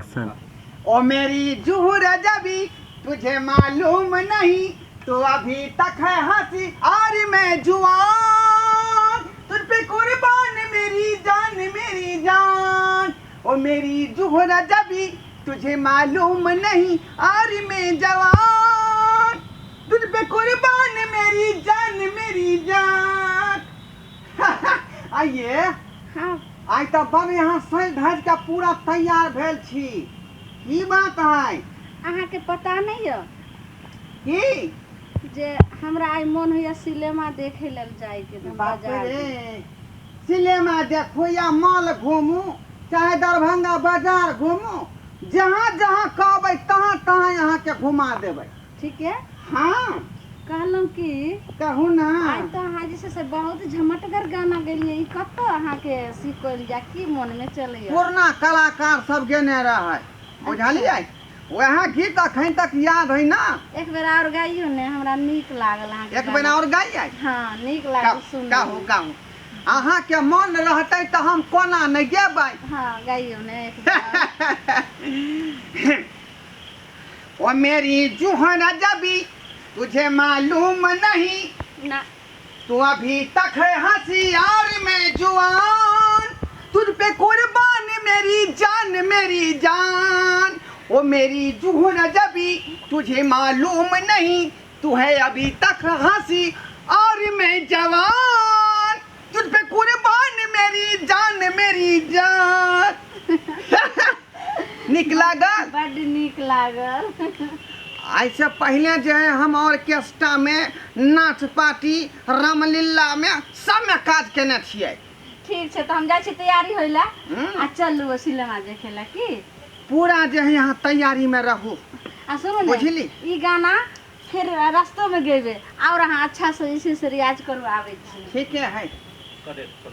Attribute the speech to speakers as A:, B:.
A: ओ मेरी जुहर जबी तुझे मालूम नहीं तू अभी तक है हंसी और मैं जुआन तुझ पे कुर्बान मेरी जान मेरी जान ओ मेरी जुहर जबी तुझे मालूम नहीं और मैं जवान तुझ पे कुर्बान मेरी जान मेरी जान। आइए।
B: हाँ।
A: आइ तऽ बड़ यहाँ सजि धजि कऽ पूरा तैयार भेल छी, की बात है?
B: अहाँके पता नहि यऽ
A: की
B: जे हमरा आइ मोन होइया सिनेमा देखै लेल जाइके।
A: बाप रे, सिनेमा देखू या मॉल घूमू चाहे दरभंगा बाजार घूमू, जहाँ जहाँ कहबै तहाँ तहाँ अहाँके घुमा देबै।
B: ठीक है।
A: हाँ।
B: कहलहुँ कि
A: कहू ना।
B: आइ तऽ अहाँ जे छै से बहुत झमटगर गाना गेलियै, ई कतऽ अहाँके सिखल जा, की मोनमे चलैया?
A: पुरना कलाकार सब गेने रहै, बुझलियै? वएह गीत अखन तक याद है ना।
B: एक बेर आओर गाइयो ने, हमरा नीक लागल अहाँके।
A: एक बेर आओर गाइयै?
B: हाँ, नीक लागल सुन।
A: कहू कहू, अहाँके मन रहतै तऽ हम कोना नहि गेबै।
B: हाँ, गाइयो ने एक बेर।
A: ओ मेरी जुहन जबी तुझे मालूम नहीं
B: ना
A: तू अभी तक है हंसियार में जुआन, तुझ पे कुर्बान मेरी जान मेरी जान। ओ मेरी जुहन जबी तुझे मालूम नहीं तू है अभी तक हंसी और मैं जवान, तुझ पे कुर्बान मेरी जान मेरी जान। नीक लागल?
B: बड्ड नीक लागल।
A: एहिसँ पहिले जे है हम ऑर्केस्ट्रामे, नाच पार्टी, रामलीलामे सबमे काज केने छियै।
B: ठीक छै, तऽ हम जाइ छी तैयारी होइ लए। आ चलू सिनेमा देखे लए की?
A: पूरा जे है यहाँ तैयारीमे रहू।
B: आ सुनू ने।
A: बुझली?
B: ई गाना फेर रस्तोमे गेबै और अहाँ अच्छा से जे छै से रियाज करू, आबै छी।
A: ठीके है।